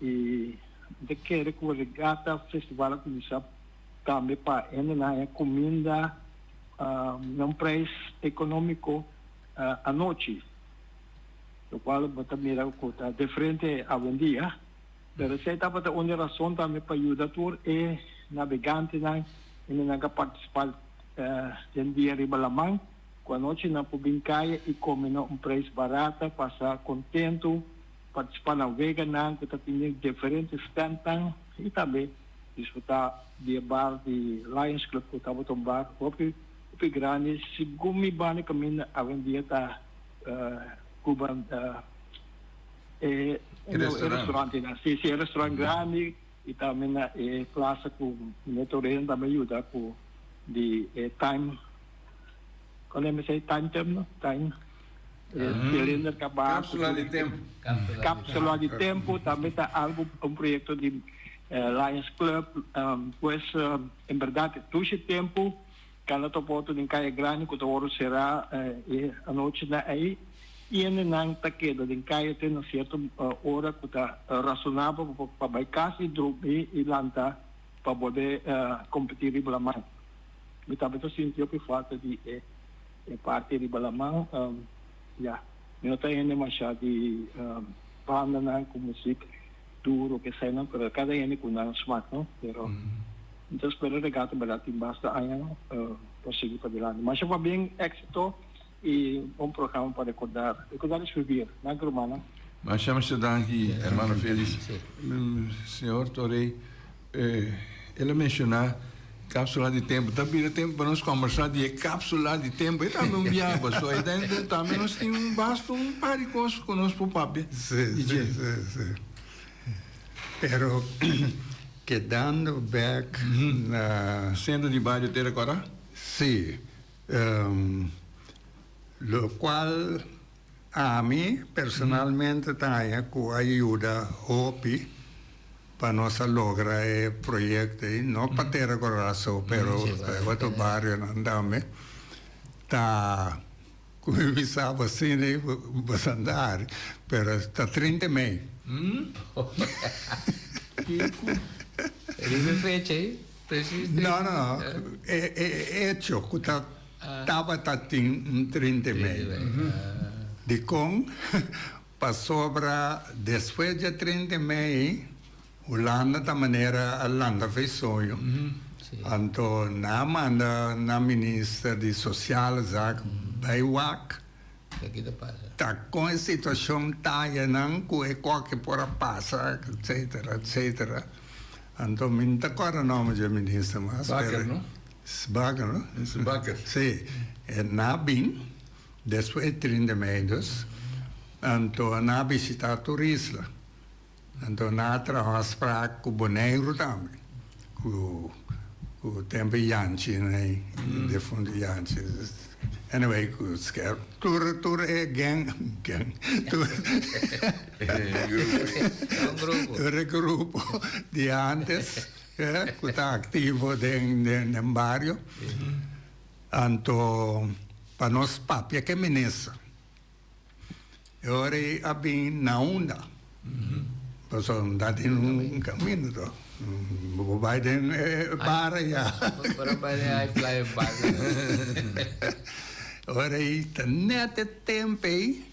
Y mi ta kere cu Regata Festival a cuminsa tambe pa hendenan haña cuminda na un prijs economico anochi, locual bo ta mira cu ta diferente awendia. Pero esey tabata un di razon tambe pa yuda tur e nabegantenan, hendenan cu a participa den dia riba laman. Ku anochi nan por bin kaya i kome na un preis barata, pasa kontentu, partisipá na weganan ku ta tene diferente stèntnan i tambe disfrutá di e bar di Lions Club ku tabata un bar hopi hopi grandi. Segun mi banda kaminda awendia ta Cuba e restaurantenan. Si, si e restaurant grandi i tambe na e plasa ku Neto Reynan tambe a yuda ku di e time. Con e mester time term no? Time cylinder caba. Capsula di tempo. Capsula di tempo tambe ta algo un proyecto di Lions Club. Pues en berdad dushi tempo cana topa otro den caya grandi cu ta worde cera e anochinan ey y hendenan ta keda den caya te na cierto ora cu ta razonabel pa bay cas y drumi y lanta pa bolbe competi riba laman. Mi tabata sinti hopi falta di e e parti riba laman. Ya, mi no ta hende masha di bandanan ku muzik duro ke eseinan, pero kada hende ku nan smak, no? Pero mi ta spera Regatta berdad tin basta aña pa sigui padilanti. Masha pabien, éxito i bon programa pa rekordar. Rekordar es vivir. Danki rumannan. Masha masha danki hermano Felix. Señor Torey. El a menshoná kápsula di tempu. Ta bira tempu pa nos kòmbersá di e kápsula di tempu. E tambe un biaha pasó. Ei den tambe nos tin un basta un par di kos ku nos por papia di dje. Sí, sí, sí. Pero kedando bèk na. Sentro di bario Tera Kòrá? Sí. Lokual Ami personalmente ta haña ku a yuda hopi pa nos a logra e proyekto ei, no pa Tera Korá so, pero pa e otro barionan tambe. Ta ku mi bisa bo asina ei bo sa anda ari, pero ta 30 mei. Riba e fecha ei, presis 30? No, no, no, e echo ku ta. Tabata tin un 30 mei. Dikon? Pasobra despues dje 30 mei, Hulanda ta manera a lanta fei soño. Anto nan a manda nan minister di Sociale Zaak bai wak ta kon e situacion ta ayanan ku e koke por a pasa, etcetera, etcetera. Anto mi no ta kòrda nòmber dje minister mas, pero. Bakker, no? Bakker. Sí. E na bin, despues e 30 mei dus, anto na bishita tur isla. Anto na traha afspraak ku Boneiru tambe, ku ku tempu Janchi nei, defuntu Janchi. Anyway, ku skerp, tur tur e gang, gang, tur tur e grupo di antes. Ku ta aktivo den den bario. Anto pa nos papia ku e minister. E ora ei a bin na unda. Pasobra no ta tin un kaminda to. Bo por bai den e bar aya. Bo por a bai den High Flyer Bar. E ora ei ta net e tempu ei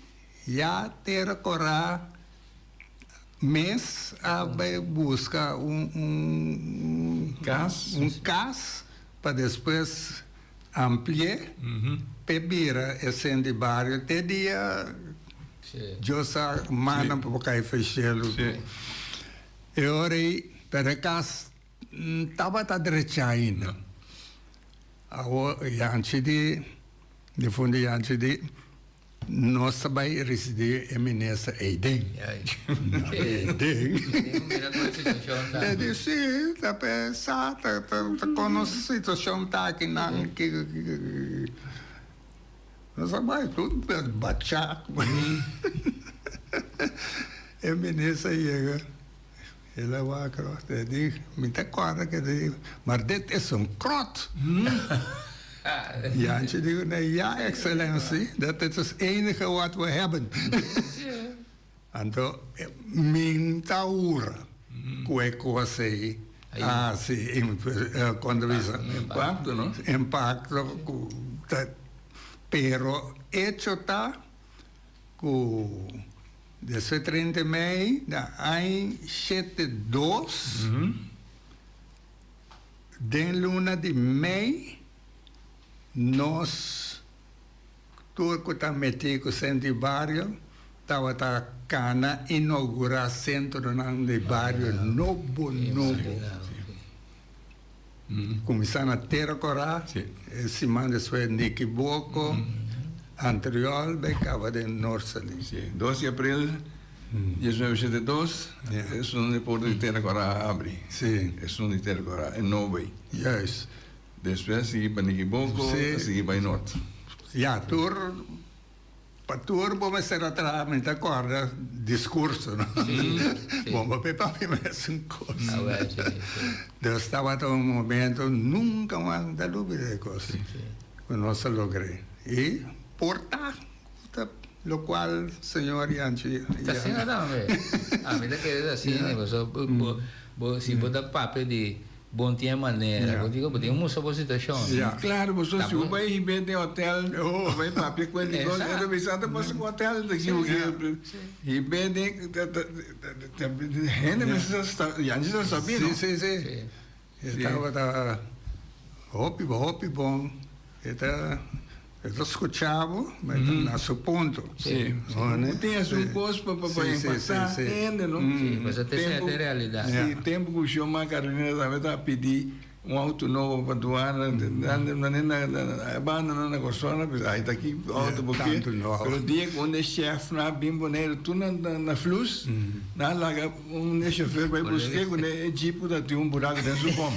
ya Tera Kora mes a bai buska un Kas. Un kas pa despues ampli'é p'e bira e sent di bario te dia Dios a manda pa bo kai for shelu. E ora ei, pero e kas tabata drechá ainda. Awor Yanchi di, difuntu Yanchi di, Nos ta bai ricibi e minister eyden. Eyden. E di si, ta pensa, ta con nos situacion ta aki nan. Nos a bai tur bacha. E minister yega, el a wak ròt, e di, mi ta kòrda ke di, maar dit is een krot. Jantje di, nee, ja excellentie, dat is het enige wat we hebben. Anto mi ta hura ku e kos ei a hasi kon ta bisa? Impakto, no? Impakto ku ta, pero echo ta ku despues 30 mei na aña 72, Den luna di mei nos tur ku ta metí ku Sentro di Bario tabata kana inougurá sentronan di bario nobo nobo. Kuminsá na Tera Korá, e siman despues Nikiboko, Antriol bai kaba den Noordsali. Dos di april 1972, esun di porta di Tera Kòrá a abri. Sí. Esun di Tera Kòrá, e nobo ei. Juist. Despues a sigui pa Nikiboko, a sigui bai nort. Ya, tur, pa tur bo mester a traha, mi ta kòrda diskurso, no? Sí, sí. Bo no por papia mesun kos. Awel, sí, sí. Dus tabata un momento, nunka mas mi ta lubida e kos. Sí. Ku nos a logr'é. I por ta. Ta locual señor Yanchi Ta asina tambe. Ami ta kere ta asina paso bo bo si bo ta papia di bon tin e manera bo dico bo tin mustra bo situacion. Si claro paso si bo bay hib'é den hotel bo bay papia cu el di cos e ta bisa ata pasa cu hotel ta kibo hib'é den hende mester sa Yanchi ta sabi no. Si si si. E tabata hopi hopi bon. E ta e ta scucha bo, ma e ta na su punto. Sí. No tin esun cos pa pa impacta hende no. Sí, pues ta esei ta realidad. Sí, tempo cu Xiomara Carolina tambe ta pidi un auto nobo pa duana, na na banda nan na Corsou nan bisa ay ta aki auto bo ke, pero dia cu un de chefnan a bin Boneiru tur na na flus, nan a laga Un e chofer bai busk'é ku ne e jeep ku ta tin un buraku den su bòm.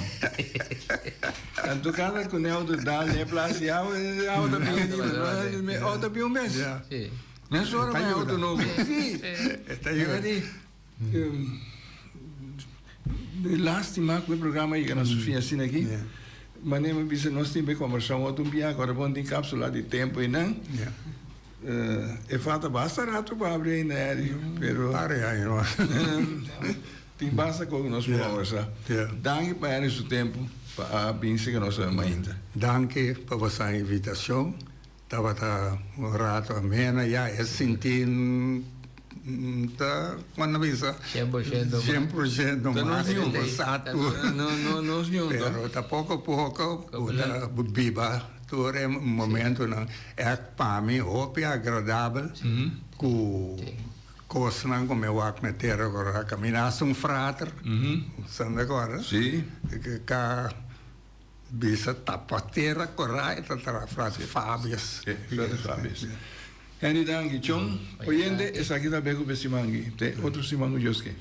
Anto kada ku ne outo dal den e plas di awa, e awa ta bin ariba. E outo a bin un bes. Mes ora bai outo nobo. Si. E di, Lastima ku e programa yega na su fin asina aki. Manera mi bisa nos tin bai kombersá un otro biaha, ora bo no tin kapsula di tempu einan. E falta basta rato pa abri ainda Eddie, pero Pare aña no. Tin basta cos cu nos por conversa. Danki pa Eddie su tempo pa a bin siga nos awe mainta. Danki pa boso invitacion. Tabata un rato ameno ya e sinti ta cuando bisa 100% 100% Ta nos mas niun. cu sa tur. No no nos niun to. Pero ta poco poco cu ta biba. Tur e momentonan ègt pa mi hopi agradabel ku kosnan ku mi wak na tera kora kaminda hasta un frater, san ta kòrda? Sí. Ka bisa tapa tera kora e ta traha frater Fabius. Sí, frater Fabius. Henry danki. Chon, oyente esaki ta be ku be siman aki. Te otro siman ku Dios ke.